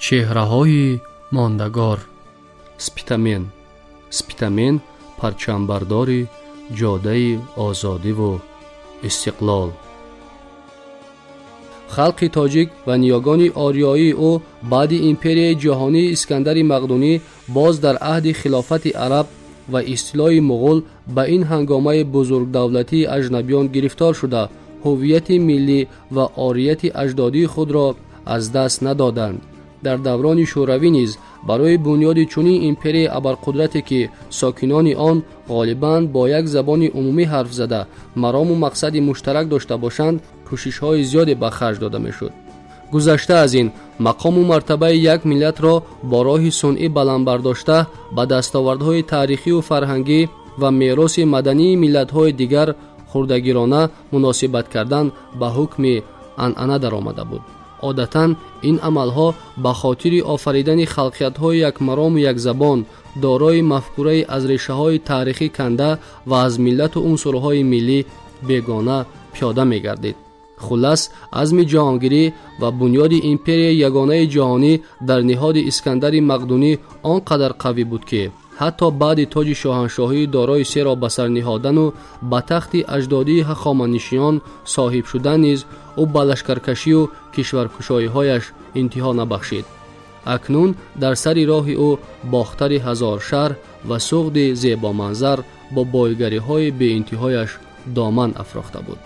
Чеҳраҳои мондагор. Спитамен. Спитамен парчамбардори ҷодаи озодиву истиқлол. Халқи тоҷик ва ниёгони ориёии ӯ баъди империяи ҷаҳонии Искандари Мақдунӣ боз дар аҳди хилофати араб ва истилои муғул ба ин ҳангомаи бузургдавлатии аҷнабиён гирифтор шуда, ҳуввияти миллӣ ва орияти аҷдодии худро аз даст надоданд. Дар даврони шӯравӣ низ барои бунёди чунин империяи абарқудрате, ки сокинони он ғолибан бо як забони умумӣ ҳарф зада, марому мақсади муштарак дошта бошанд, кӯшишҳои зиёде ба харҷ дода мешуд. Гузашта аз ин, мақому мартабаи як миллатро бо роҳи сунъӣ баланд бардошта, ба дастовардҳои таърихию фарҳангӣ ва мероси мадании миллатҳои дигар хурдагирона муносибат кардан ба ҳукми анъана даромада буд. Одатан ин амалҳо ба хотири офаридани халқиятҳои якмарому якзабон, дорои мафкураи аз решаҳои таърихӣ канда ва аз миллату унсурҳои миллӣ бегона пиёда мегардид. Хуллас, азми ҷаҳонгирӣ ва бунёди империяи ягонаи ҷаҳонӣ дар ниҳоди Искандари Мақдунӣ он қадар қавӣ буд, ки ҳатто баъди тоҷи шоҳаншоҳии дорои серо ба сар ниҳодану ба тахти аҷдодии ҳахоманишиён соҳиб шудан низ ӯ ба лашкаркашию кишваркушоиҳояш интиҳо набахшид. Акнун дар сари роҳи ӯ Бохтари ҳазоршаҳр ва Суғди зебоманзар бо бойгариҳои беинтиҳояш доман афрохта буд.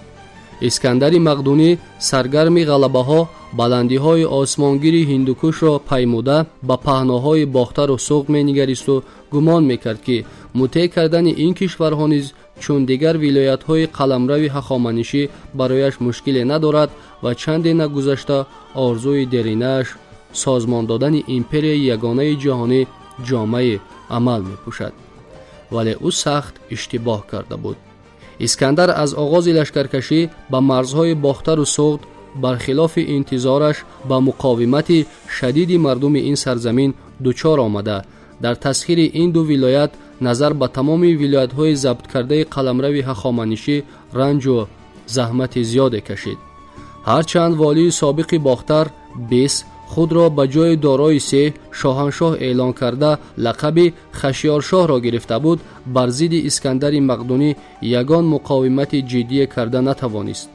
Искандари Мақдунӣ саргарми ғалабаҳо баландиҳои осмонгири Ҳиндукушро паймуда, ба паҳноҳои Бохтару Суғд менигаристу гумон мекард, ки мутеъ кардани ин кишварҳо низ чун дигар вилоятҳои қаламрави ҳахоманишӣ барояш мушкиле надорад ва чанде нагузашта орзуи деринааш созмон додани империяи ягонаи ҷаҳонӣ ҷомаи амал мепӯшад. Вале ӯ сахт иштибоҳ карда буд. Искандар аз оғози лашкаркашӣ ба марзҳои Бохтару Суғд бархилофи интизораш ба муқовимати шадиди мардуми ин сарзамин дучор омада, дар тасхири ин ду вилоят назар ба тамоми вилоятҳои забткардаи қаламрави ҳахоманишӣ ранҷу заҳмати зиёде кашид. Ҳарчанд волии собиқи Бохтар Бес худро ба ҷои дорои се шоҳаншоҳ эълон карда, лақаби Хашиёршоҳро гирифта буд, бар зидди Искандари Мақдунӣ ягон муқовимати ҷиддие карда натавонист.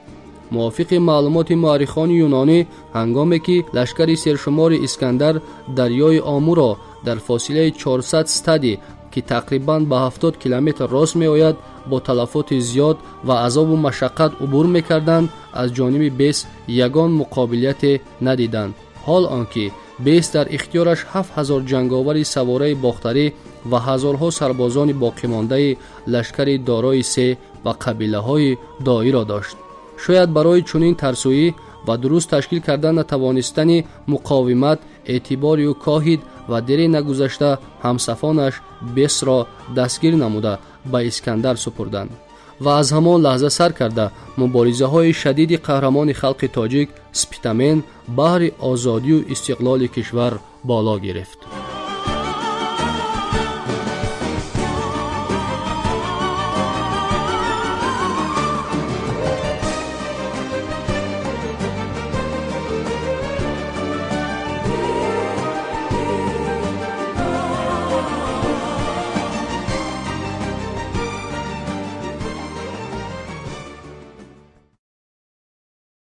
Мувофиқи маълумоти муаррихони юнонӣ, ҳангоме ки лашкари сершумори Искандар дарёи Омуро дар фосилаи 400 стади, ки тақрибан ба 70 километр рост меояд, бо талафоти зиёд ва азобу машаққат убур мекарданд, аз ҷониби Бес ягон муқобилияте надиданд. Ҳол он ки Бес дар ихтиёраш 7000 ҷанговари савораи бохтарӣ ва ҳазорҳо сарбозони боқимондаи лашкари дорои се ва қабилаҳои доиро дошт. Шояд барои чунин тарсӯӣ ва дуруст ташкил карда натавонистани муқовимат эътибори ӯ коҳид ва дере нагузашта ҳамсафонаш Бесро дастгир намуда ба Искандар супурданд. Ва аз ҳамон лаҳза сар карда муборизаҳои шадиди қаҳрамони халқи тоҷик Спитамен баҳри озодию истиқлоли кишвар боло гирифт.